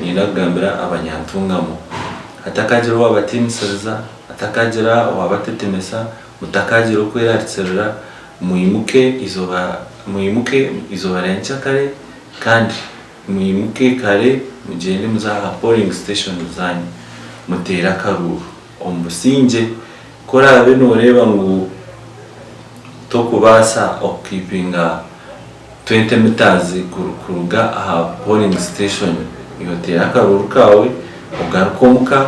Niinyenda kugambira abanyantungamo, hatakagira owaabatiinisiriza, hatakagira owaabatetemesa, mutakagira okwerarikirira, mwimuke eizooba mwimuke eizooba rya nyenkyakare kandi mwimuke kare mugyende muze aha polling station zaanyu muteere akaruuru omu busingye. Ku oraabe nooreeba ngu tokubaasa okukiipinga 20 metres kuruga aha polling station, iwe oteere akaruuru kaawe ogaruke omuka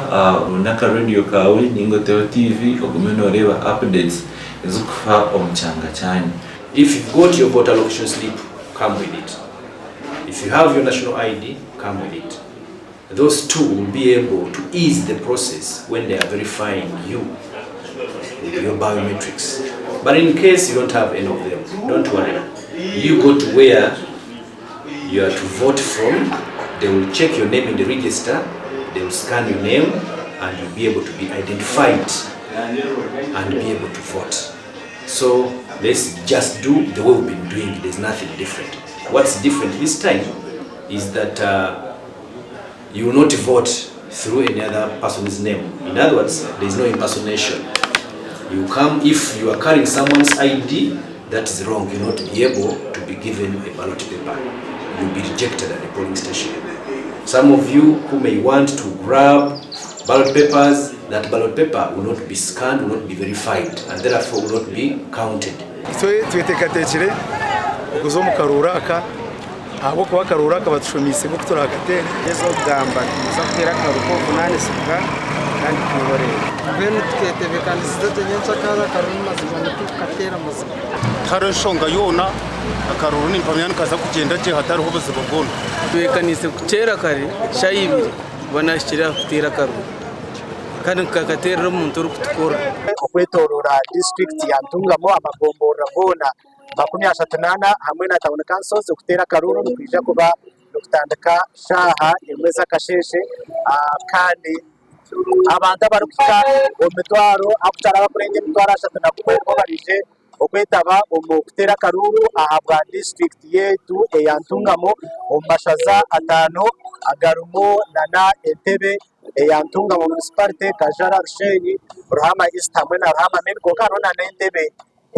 oronde aka radio kaawe ninga oteho TV ogume nooreeba updates ezikufa omu kyanga kyanyu. If you've got your voter location slip, come with it. If you have your national ID, come with it. Those two will be able to ease the process when they are verifying you with your biometrics. But in case you don't have any of them, don't worry. You go to where you are to vote from, they will check your name in the register, they will scan your name, and you'll be able to be identified and be able to vote. So let's just do the way we've been doing. There's nothing different. What's different this time is that you will not vote through any other person's name. In other words, there is no impersonation. You come, if you are carrying someone's ID, that is wrong. You'll not be able to be given a ballot paper. You'll be rejected at the polling station. Some of you who may want to grab ballot papers, that ballot paper will not be scanned, will not be verified, and therefore will not be counted. Itwe tweteekateekire okuza omu karuuru aka ahabw'okuba akaruuru aka batushomiise nk'oku turaakateere. Ninheza okugamba nituza kuteera akaruuru k'obuvunaanizibwa kandi twihorere. Mbwenu tuketebekanisiza gye nyenkyakare akaruuru mazima nitukateera mazima. Tihariho nshonga yoona, akaruuru nimpamya nikaza kugyenda gye hatariho buzibu bwona. Twekaniise kukyera kare shaaha ibiri kuba nahikire aha kuteera akaruuru kandi nkakateerera omuntu orikutukora. Okwetoroora disiturikiti ya Ntungamo amagomborora goona 34 hamwe na tauni kansozi okuteera akaruuru nikwija kuba nikutandika shaaha emwe z'akasheeshe kandi abantu abarikuhika omu mitwaro arikukira abarikurenga 31,000 nibo baraije okwetaba omu kuteera akaruuru ahabwa disiturikiti yaitu eya Ntungamo omu mashaza ataano agarimu nana Entebbe eya Ntungamo munisiparite, Kajara, Rushenyi, Ruhama East hamwe na Ruhama Main kwonka hariho nana Entebbe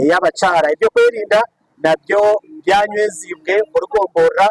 ey'abakyara. Eby'okwerinda nabyo byanywezibwe buri gomborora.